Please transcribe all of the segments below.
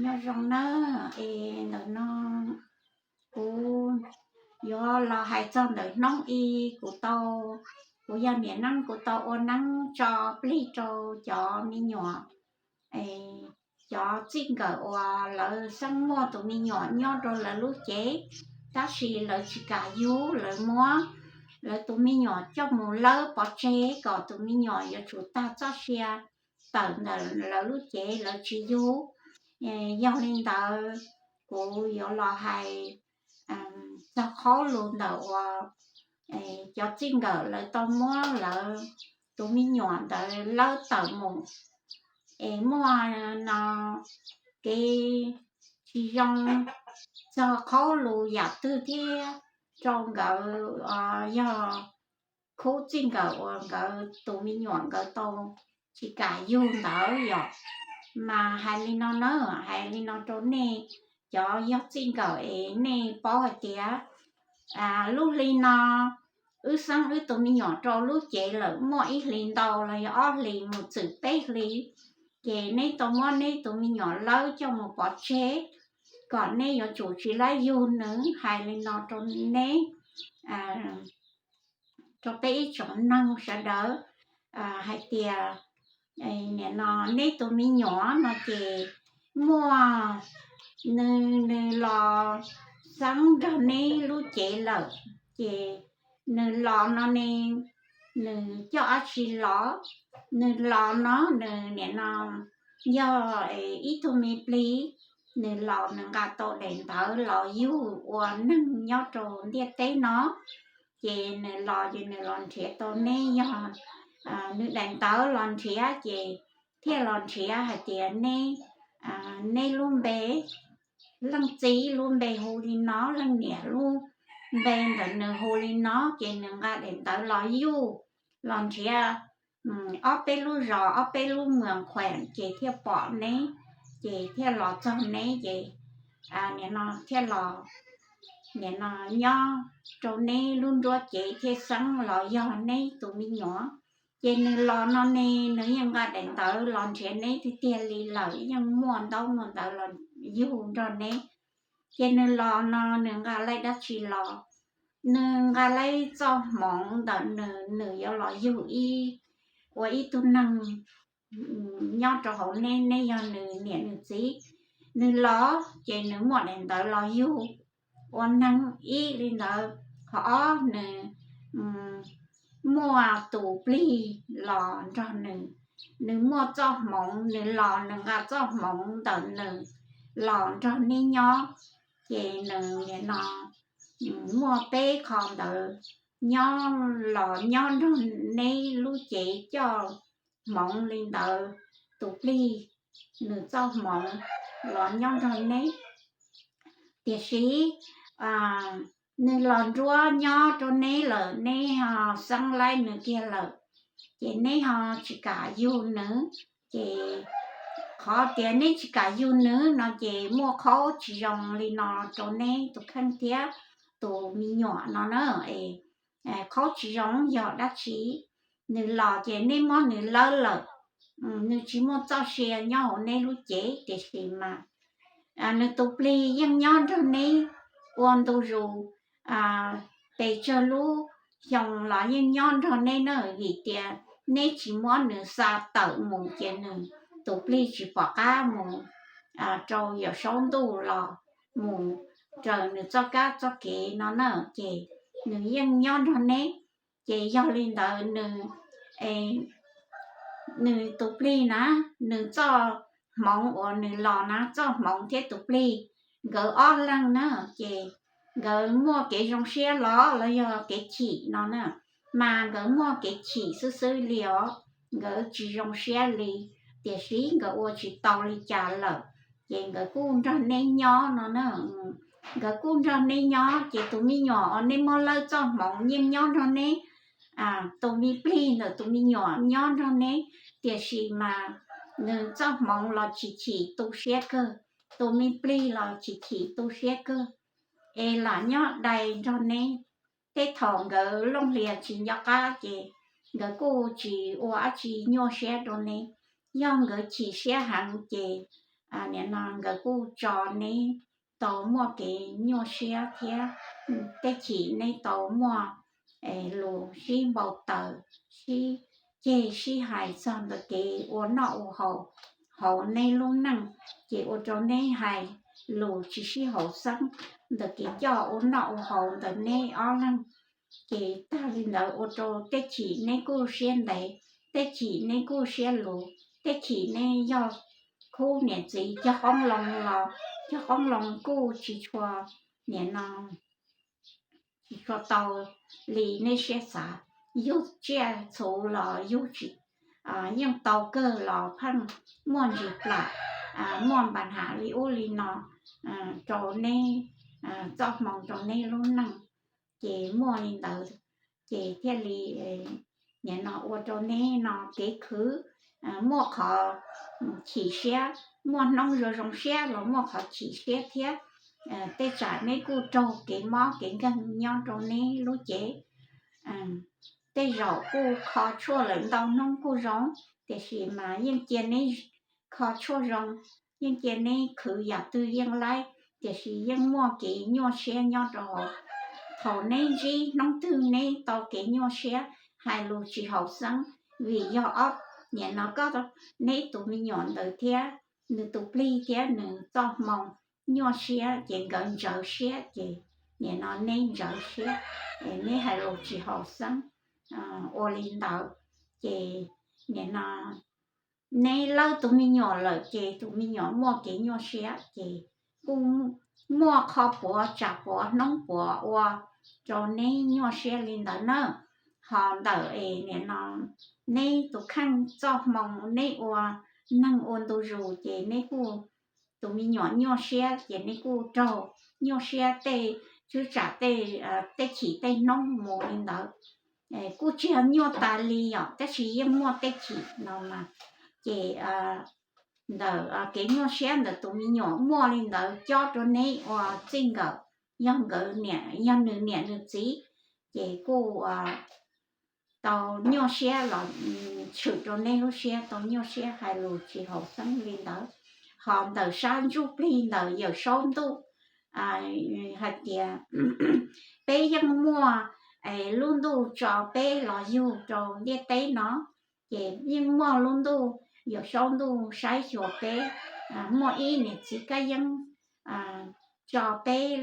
Nyob zoo nawb, es ntawm no kuv yuav los hais txog ntawm hnub i kuv tau, kuv yog niam neeb kuv tau ua neeb tso plig rau cov me nyuam, cov txij nkawm uas lawv xeeb muaj tus me nyuam nyob rau lawv lub cev, tab sis lawv tsis kam yug, lawv muab lawv tus me nyuam coj mus lawb pov tseg kom tus me nyuam yuav tsum tag txoj sia tawm ntawm lawv lub cev, lawv tsis yug. Yog li ntawd, kuv yuav los hais txog qhov lus ntawm uas cov txij nkawm lawv tau muab lawv tus me nyuam ntawd lawb tawm mus, es muaj no kev tsis zoo txog qhov lus yam twg thiab rau nkawd, yog khub txij nkawm uas nkawd tus me nyuam nkawd tau tsis kam yug ntawd yom. Mas hais li no na, hais li no rau nej cov yog txij nkawm es nej paub hais tias lub hli no wb xeeb wb tus me nyuam rau lub cev lawm muaj ib hli ntau los yog ob hli mus txwm peb hli, ces neb tau muab neb tus me nyuam lawb coj mus pov tseg kom neb yuav tsum tsis lab yug nws. Hais li no rau neb, rau peb ib tsoom neeg sawv daws hais tias nim no neb tus me nyuam no ces muaj nws, nws los xeeb nrog neb lub cev lawm, ces nws los no ne, nws coj dab tsi los? Nws los no nws nim no yog ib tug me plig, nws los nws nqa tau daim ntawv los yug ua neeg nyob rau ntiaj teb no. Ces nws los ces nws los nrhiav tau neb, yog nws daim ntawv los nrhiav ces thiaj los nrhiav hais tias neb, neb lub npe, leej txiv lub npe hu li no, leej niam lub npe ntawm nws hu li no, ces nws nqa daim ntawv los yug, los nrhiav ob peb lub zos ob peb lub mwam khuam ces thiaj pom neb, ces thiaj los txog neb ces nim no thiaj los, nim no nyob rau neb lub nruab cev thiaj xeeb los yog neb tus me nyuam. Ces nws los no ne, nws yeej nqa daim ntawv los nrhiav neb tiag tiag li lawm, yeej muaj ntaub muaj ntawv los yug nrog neb. Ces nws los no nws nqa laij dab tsi los? Nws nqa laij txoj hmoov ntawm nws, nws yuav los yug ib, ua ib tug neeg nyob rau hauv neb, neb yog nws niam nws txiv. Nws los ces nws muaj daim ntawv los yug ua neeg ib li ntawd. Qhov ob, nws muaj tus plig los nrog nws, nws muaj txoj hmoov, nws los nws nqa txoj hmoov ntawm nws los nrog neb nyob. Ces nws nim no muaj peb qho ntawd nyob, los nyob nrog neb lub cev coj hmoov li ntawd. Tus plig nws txoj hmoov los nyob nrog neb, tiam sis nws los nruab nyob rau neb lawm, neb ho xeeb laib nws kiag lawm, ces neb ho tsis kam yug nws. Ces qhov tias neb tsis kam yug nws no ces muaj qhov tsis zoo li no rau neb tus kheej thiab tus me nyuam no na. Qhov tsis zoo yog dab tsi? Nws los ces neb muab nws lawb lawm, nws tsis muaj txoj sia nyob hauv neb lub cev, tiam sis mas nws tus plig yeej nyob nrog neb ua ntu zus pes tsawg lub xyoo los yeej nyob nrog neb na, vim tias neb tsis muab nws xa tawm mus ces nws tus plig tsis pom qab mus rau yawm saub ntuj los mus raws nws txoj kab txoj kev no na, ces nws yeej nyob nrog neb. Ces yog li ntawd nws, nws tus plig na, nws txoj hmoov uas nws los na, txoj hmoov thiab tus plig nkawd ob leeg na, ces nkawd muaj kev zoo siab los los yog kev chim no na, mas nkawd muaj kev chim xwb xwb li os, nkawd tsis zoo siab li, tiam sis nkawd ua tsis tau li cas lawm, ces nkawd kuj nrog neb nyob no na. Nkawd kuj nrog neb nyob, ces tus me nyuam uas neb muab lawb txoj hmoov yeej nyob nrog neb, tus me plig ntawm tus me nyuam nyob nrog neb, tiam sis mas nws txoj hmoov los chim chim tu siab kawg, tus me plig los chim chim tu siab kawg, es lam nyob dai nrog neb. Tej thaum nkawd looj hlias tsis nco qab ces nkawd kuj tsis ua dab tsi nyuaj siab rau neb. Yog nkawd chim siab heev ces nim no nkawd kuj tso neb tau muaj kev nyuaj siab thiab, tej chim neb tau muaj lus sib npau taws, sib ceg sib hais txog ntawm kev ua noj ua haus hauv neb lub neej, ces ua rau neb hais lus tsis sib haum xeeb ntawm kev coj ua noj ua haus ntawm neb ob leeg. Ces tag li ntawd ua rau tej chim neb kuj siab ntev, tej chim neb kuj siab luv, tej chim neb yog khub niam txiv cog qoob loo los cog qoob loo kuj tsis tshua, nim no tsis tshua tau li neb siab xav. Yug tsiaj txhu los yug tsis, yeej tau kawg los pheej muaj ntsis plam, muaj npa nham li ub li no rau neb, txoj hmoo rau neb lub neej. Ces muaj li ntawd, ces thiaj li nim no ua rau neb no kev khwv muaj qhov chim siab, muaj hnub zoo zoo siab los muaj qhov chim siab thiab. Tej tsam neb kuj raug kev mob kev nkeeg nyob rau neb lub cev. Tej zaum kuj kho tshuaj lawm ntau hnub kuj zoo, tiam sis mas yeej cia neb kho tshuaj zoo, yeej cia neb khwv yam twg yeej laib, tiam sis yeej muaj kev nyuaj siab nyob rau hauv. Thaum neb ntsib hnub twg neb tau kev nyuaj siab, hais lus tsis haum xeeb, vim yog ob, nim no koj, neb tus me nyuam ntawd thiab nws tus plig thiab nws txoj hmoo nyuaj siab ces nkawd ntsawv siab, ces nim no neb ntsawv siab, neb hais lus tsis haum xeeb, ua li ntawd, ces nim no neb lawb tus me nyuam lawm ces tus me nyuam muaj kev nyuaj siab, ces kuj muaj qho puav tsam puav hnub puav ua rau neb nyuaj siab li ntawd na. Ho ntawm es nim no neb tus kheej txoj hmoo neb ua neeg ua ntu zus ces neb kuj, tus me nyuam nyuaj siab ces neb kuj raug nyuaj siab tej, tswb tsam tej, tej chim tej hnub mus li ntawd. Kuj tsis yog nyuaj tas li yom, tab sis yeej muaj tej chim no mas, ces ntawm kev nyuaj siab ntawm tus me nyuam muaj li ntawd cob rau neb ua txij nkawm, yog nkawd niam, yog nws niam nws txiv, ces kuj tau nyuaj siab los tshwm rau neb lub siab, tau nyuaj siab hais lus tsis haum xeeb li ntawd. Ho ntawm sab ntsuj plig ntawm Yawm Saub Ntuj hais tias peb yeej muaj lub ntuj tso peb los yug rau ntiaj teb no, ces yeej muaj lub ntuj, Yawm Saub Ntuj saib xyuas peb, muaj ib niam txiv kab yeeb tso peb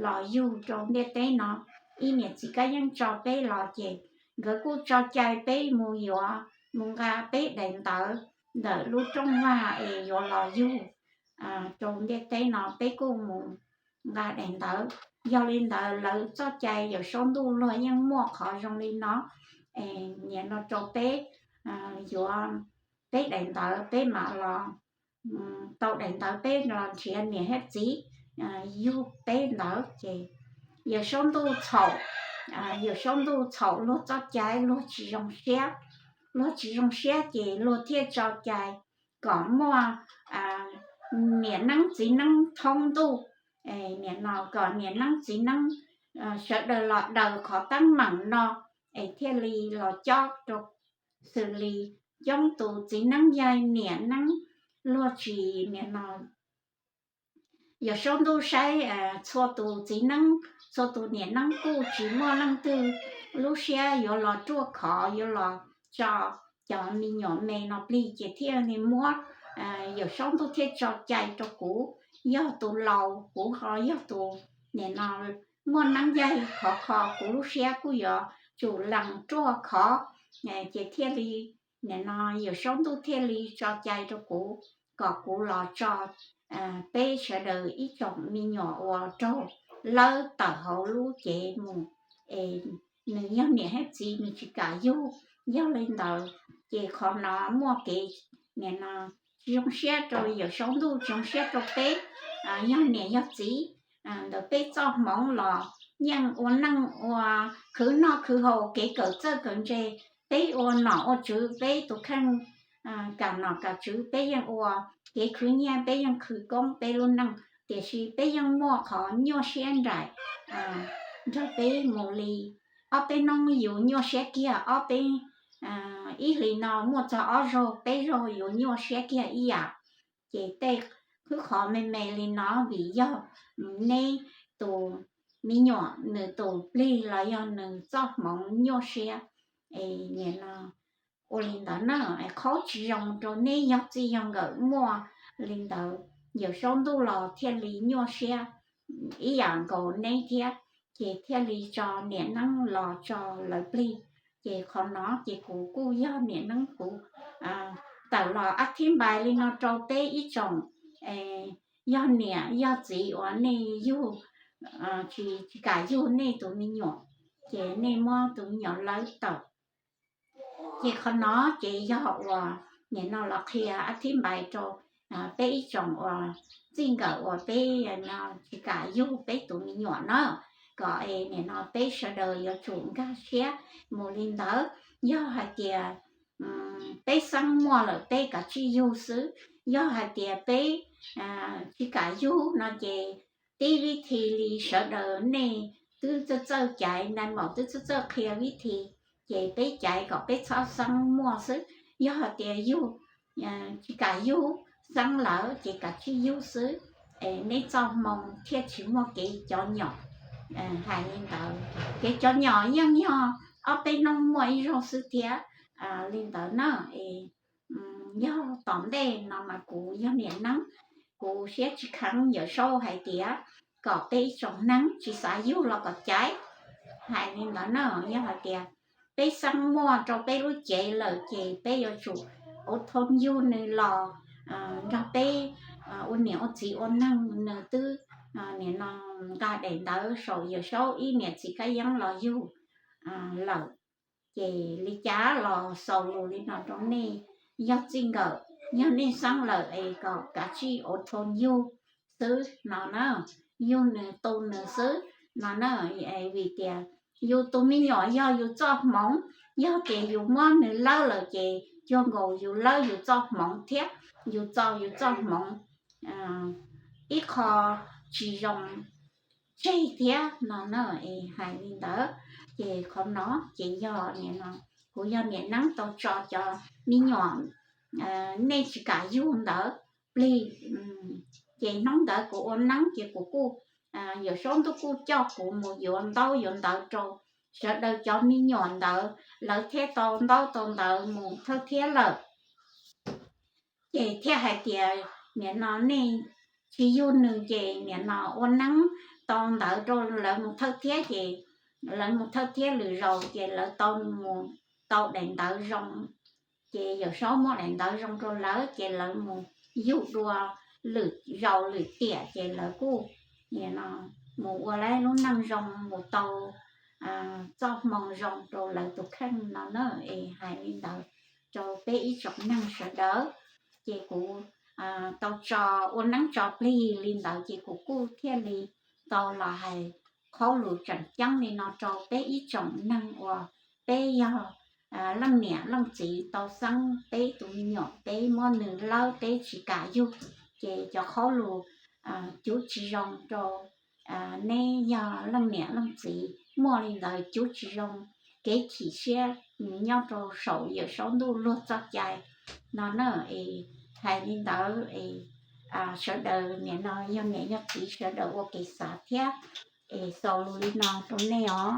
los yug rau ntiaj teb no. Ib niam txiv kab yeeb tso peb los ces nkawd kuj tso cai peb mus yuav, mus nqa peb daim ntawv ntawm lub rooj vag es yuav los yug rau ntiaj teb no, peb kuj mus nqa daim ntawv. Yog li ntawd lawv txoj cai Yawm Saub Ntuj luag yeej muaj qhov zoo li no, nim no rau peb yuav peb daim ntawv, peb mam los tau daim ntawv peb los nrhiav niam thiab txiv yug peb ntawd. Ces Yawm Saub Ntuj txhaum, Yawm Saub Ntuj txhaum luag txoj cai, luag tsis zoo siab, luag tsis zoo siab ces luag thiaj tso cai kom muaj niam neeb txiv neeb thoob ntuj, nim no kom niam neeb txiv neeb sawv daws los daws qhov teeb meem no, es thiaj li los cob rau, xws li coob tus txiv neeb yaig niam neeb luag tsis, nim no Yawm Saub Ntuj saib txhua tus txiv neeb, txhua tus niam neeb kuj tsis muaj leej twg lub siab yuav los ruaj khov, yuav los tso cov me nyuam me no plig, ces thiaj li muab, Yawm Saub Ntuj thiaj tso cai rau kuv, yog tus laus kuv ho yog tus, nim no muaj neeb yaig khov kho, kuv lub siab kuj yuav tsum lees ruaj khov, ces thiaj li, nim no Yawm Saub Ntuj thiaj li tso cai rau kuv kom kuv los tso peb sawv daws ib tsoom me nyuam uas raug lawb tawm hauv lub cev mus, es nws yog niam thiab txiv nws tsis kam yug. Yog li ntawd ces qhov no muaj kev, nim no tsis zoo siab rau Yawm Saub Ntuj, tsis zoo siab rau peb, yog niam yog txiv ntawm peb txoj hmoov los yeej ua neej ua, khwv noj khwv haus, kev kawm txawj kawm ntse, peb ua nom ua tswv, peb tus kheej kam nom kam tswv, peb yeej ua kev khwv nyiaj, peb yeej khwv koob peb lub neej, tiam sis peb yeej muaj qhov nyuaj siab nraim nrog peb mus li. Ob peb hnub yus nyuaj siab kiag, ob peb, ib hlis no muaj txog ob zaug peb zaug yus nyuaj siab kiag ib yam. Ces tej Ib qho me me li no vim yog neb tus me nyuam nws tus plig los yog nws txoj hmoov nyuaj siab, es nim no ua li ntawd na, qhaub tsis zoo rau neb yog txij yog nkawm muaj li ntawd, Yawm Saub Ntuj los thiaj li nyuaj siab ib yam nkaus neb thiab, ces thiaj li tso niam neeb los tso lawv plig. Ces qhov no ces kuv kuj yog niam neeb kuv tawm los ab thib npais li no rau peb ib tsoom, yog niam yog txiv uas nej yug, tsis kam yug nej tus me nyuam, ces nej muab tus me nyuam lawb tawm. Ces qhov no ces yog uas nim no los qhia ab thib npais rau peb ib tsoom uas txij nkawm uas peb tsis kam yug peb tus me nyuam na, kom es nim no peb sawv daws yuav tsum nkag siab mus li ntawd. Yog hais tias peb xeeb muaj lawm peb kav tsij yug xwb, yog hais tias peb tsis kam yug no ces tib vib thi li sawv daws nej twb txawj txawj caiv, nais maum twb txawj txawj qhia vib thi, ces peb caiv kom peb txhob xeeb muaj xwb. Yog hais tias yug, tsis kam yug, xeeb lawm ces kav tsij yug xwb, es neb txoj hmoo thiaj tsis muaj kev cov nyom. Hais li ntawd, kev cov nyom yeej yog ob peb hnub muaj ib zaug xwb thiab. Li ntawd na, es yog tom ntej no mas kuv yog niam neeb, kuv siab tsis kheev Yawm Saub hais tias kom peb ib tsoom neeg tsis xav yug los kom caiv. Hais li ntawd na, yog hais tias peb xeeb muaj rau peb lub cev lawm ces peb yuav tsum ua thoob yug nws los nrog peb ua niam ua txiv ua neeg. Nws twb nim no nqa daim ntawv saum Yawm Saub ib niam txiv kab yeeb los yug lawm, ces li cas los xaus lus li no rau nej, yog txij nkawm, yog nej xeeb lawm es kom kav tsij ua thoob yug xwb no na, yug nws tu nws xwb no na. Vim tias yus tus me nyuam yog yus txoj hmoov, yog tias yus muab nws lawb lawm ces cuag nkaus yus lawb yus txoj hmoov thiab, yus txo yus txoj hmoov ib qho tsis zoo tseg thiab no na. Es hais li ntawd, ces qhov no ces yog nim no kuv yog niam neeb tau tso cov me nyuam nej tsis kam yug ntawd plig, ces hnub ntawd kuv ua neeb ces kuv kuj, Yawm Saub Ntuj kuj coj kuv mus yuav ntaub yuav ntawv rau sawv daws cov me nyuam ntawd, lawv thiaj tau ntaub tau ntawv mus thawj thiab lawm. Ces thiaj hais tias nim no nej tsis yug nws ces nim no ua neeb tau ntawv rau lawv mus thawj thiab ces lawv mus thawj thiab lwm zaus ces lawv tau mus tau daim ntawv zoo, ces Yawm Saub muab daim ntawv zoo rau lawv ces lawv mus yug dua lwm zaus lwm tiam ces lawv kuj nim no mus ua lawv lub neej zoo, mus tau txoj hmoo zoo rau lawv tus kheej no na. Es hais li ntawd rau peb ib tsoom neeg sawv daws, ces kuv tau tso ua neeb tso plig li ntawd ces kuv kuj thiaj li tau los hais qhaub lus tseem ceeb li no rau peb ib tsoom neeg uas peb yog leej niam leej txiv tau xeeb peb tus me nyuam, peb muab nws lawb peb tsis kam yug, ces cov qhaub lus cub tsis zoo rau neb yog leej niam leej txiv muaj li ntawd cub tsis zoo, kev chim siab nyob rau saum Yawm Saub Ntuj luag txoj cai no na. Es hais li ntawd es sawv daws nim no yog niam yog txiv sawv daws ua kev xav thiab. Es xaus lus li no rau nej os.